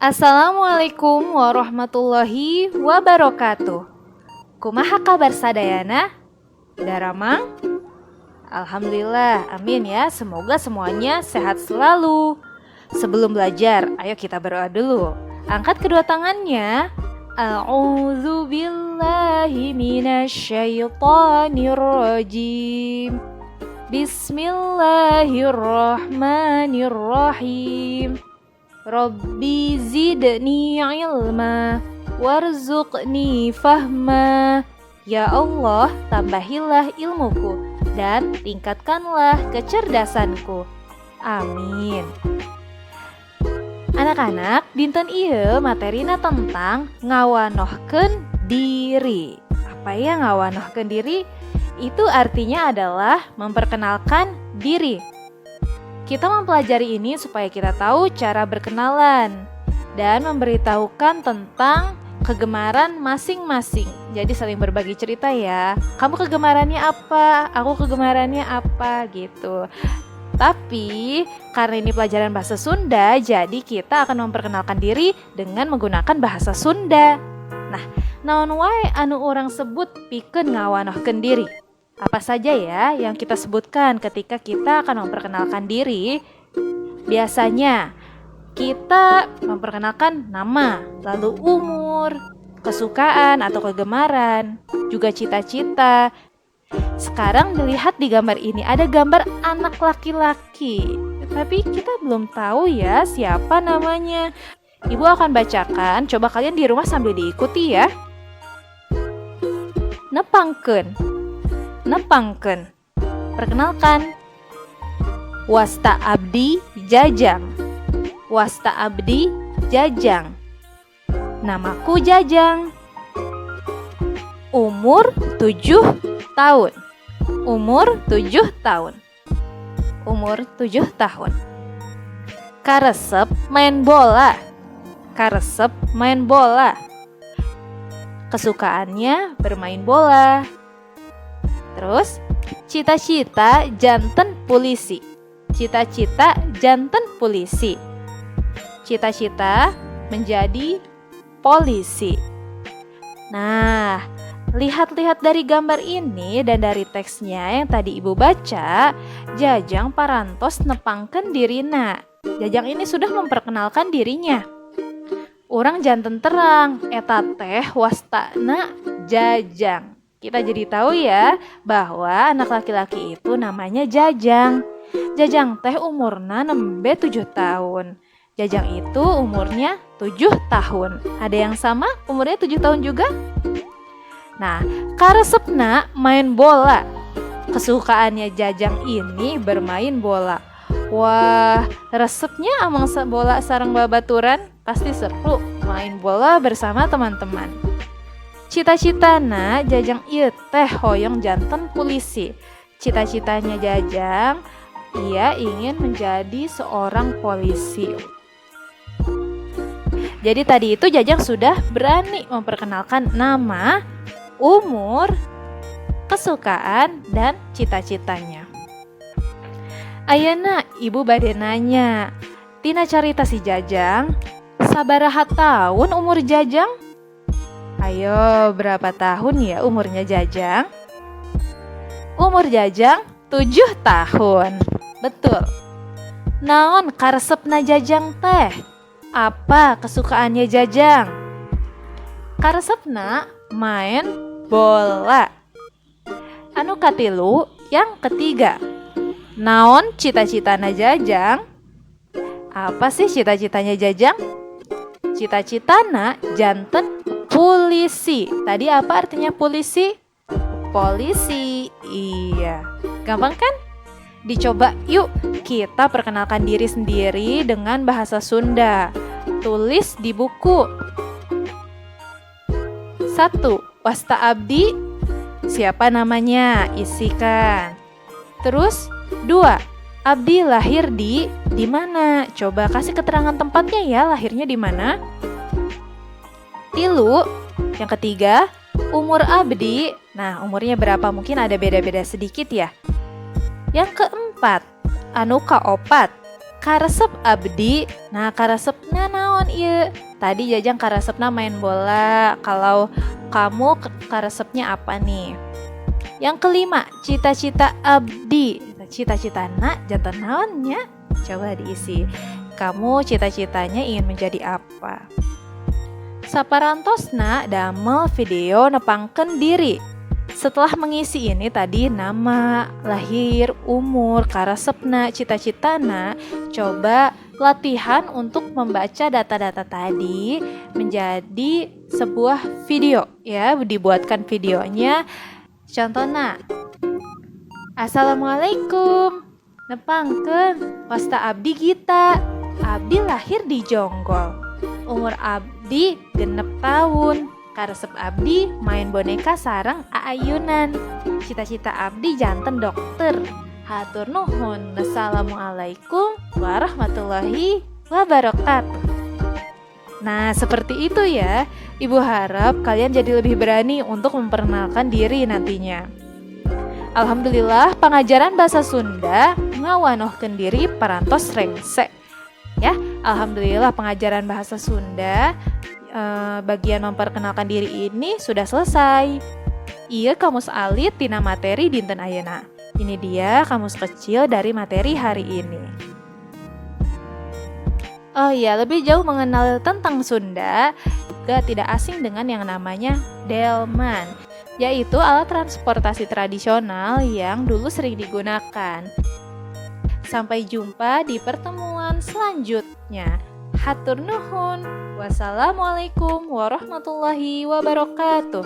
Assalamualaikum warahmatullahi wabarakatuh. Kumaha kabar sadayana? Daramang? Alhamdulillah, amin ya. Semoga semuanya sehat selalu. Sebelum belajar, ayo kita berdoa dulu. Angkat kedua tangannya. A'udzu billahi minasyaitonir rajim. Bismillahirrahmanirrahim. Rabbi zidni ilma warzuqni fahma. Ya Allah, tambahilah ilmuku dan tingkatkanlah kecerdasanku. Amin. Anak-anak, dinten ieu materina tentang ngawanohkeun diri. Apa ya ngawanohkeun diri? Itu artinya adalah memperkenalkan diri. Kita mempelajari ini supaya kita tahu cara berkenalan dan memberitahukan tentang kegemaran masing-masing. Jadi saling berbagi cerita ya. Kamu kegemarannya apa? Aku kegemarannya apa gitu. Tapi karena ini pelajaran bahasa Sunda, jadi kita akan memperkenalkan diri dengan menggunakan bahasa Sunda. Nah, naon wae anu urang sebut pikeun ngawanohkeun diri? Apa saja ya yang kita sebutkan ketika kita akan memperkenalkan diri? Biasanya kita memperkenalkan nama, lalu umur, kesukaan atau kegemaran, juga cita-cita. Sekarang dilihat di gambar ini ada gambar anak laki-laki. Tapi kita belum tahu ya siapa namanya. Ibu akan bacakan, coba kalian di rumah sambil diikuti ya. Nepangkeun. Nepangkeun. Perkenalkan. Wasta abdi Jajang. Wasta abdi Jajang. Namaku Jajang. Umur 7 tahun. Umur 7 tahun. Umur 7 tahun. Karesep main bola. Karesep main bola. Kesukaannya bermain bola. Terus, cita-cita janten polisi. Cita-cita janten polisi. Cita-cita menjadi polisi. Nah, lihat-lihat dari gambar ini dan dari teksnya yang tadi Ibu baca, Jajang parantos nepangkeun dirina. Jajang ini sudah memperkenalkan dirinya. Urang janten terang, eta teh wastana Jajang. Kita jadi tahu ya bahwa anak laki-laki itu namanya Jajang. Jajang teh umurna nembe 7 tahun. Jajang itu umurnya 7 tahun. Ada yang sama umurnya 7 tahun juga? Nah, karesepna main bola. Kesukaannya Jajang ini bermain bola. Wah, resepnya amang bola sareng babaturan, pasti seru main bola bersama teman-teman. Cita-citana Jajang ieu teh hoyong janten polisi. Cita-citanya Jajang, ia ingin menjadi seorang polisi. Jadi tadi itu Jajang sudah berani memperkenalkan nama, umur, kesukaan, dan cita-citanya. Ayeuna Ibu bade nanya, tina carita si Jajang, sabaraha tahun umur Jajang? Ayo, berapa tahun ya umurnya Jajang? Umur Jajang 7 tahun. Betul. Naon karesepna Jajang teh? Apa kesukaannya Jajang? Karesepna main bola. Anu katilu, yang ketiga. Naon cita-citana Jajang? Apa sih cita-citanya Jajang? Cita-citana janten polisi. Tadi apa artinya polisi? Polisi. Iya. Gampang kan? Dicoba yuk, kita perkenalkan diri sendiri dengan bahasa Sunda. Tulis di buku. 1. Wasta abdi. Siapa namanya? Isikan. Terus 2. Abdi lahir di mana? Coba kasih keterangan tempatnya ya, lahirnya di mana? 3. Yang ketiga, umur abdi. Nah, umurnya berapa? Mungkin ada beda-beda sedikit ya. Yang keempat, anu kaopat, Karesep abdi. Nah, karesepna naon ieu? Tadi Jajang karesepna main bola. Kalau kamu karesepnya apa nih? Yang kelima, cita-cita abdi. Cita-citana janten naon nya? Coba diisi. Kamu cita-citanya ingin menjadi apa? Saparantosna damel video nepangkeun diri. Setelah mengisi ini tadi nama, lahir, umur, karesepna, cita-citana, coba latihan untuk membaca data-data tadi menjadi sebuah video ya, dibuatkan videonya. Contohnya, "Assalamualaikum, nepangkeun, wasta abdi Gita. Abdi lahir di Jonggol. Umur abdi 6 tahun. Karesep abdi main boneka sareng aayunan. Cita-cita abdi janten dokter. Hatur nuhun. Assalamualaikum warahmatullahi wabarakatuh." Nah, seperti itu ya. Ibu harap kalian jadi lebih berani untuk memperkenalkan diri nantinya. Alhamdulillah, pengajaran bahasa Sunda ngawanohkeun diri parantos rengse. Ya, alhamdulillah pengajaran bahasa Sunda bagian memperkenalkan diri ini sudah selesai. Ieu kamus alit tina materi dinten ayeuna. Ini dia kamus kecil dari materi hari ini. Oh iya, lebih jauh mengenal tentang Sunda juga tidak asing dengan yang namanya delman, yaitu alat transportasi tradisional yang dulu sering digunakan. Sampai jumpa di pertemuan selanjutnya. Hatur nuhun. Wassalamualaikum warahmatullahi wabarakatuh.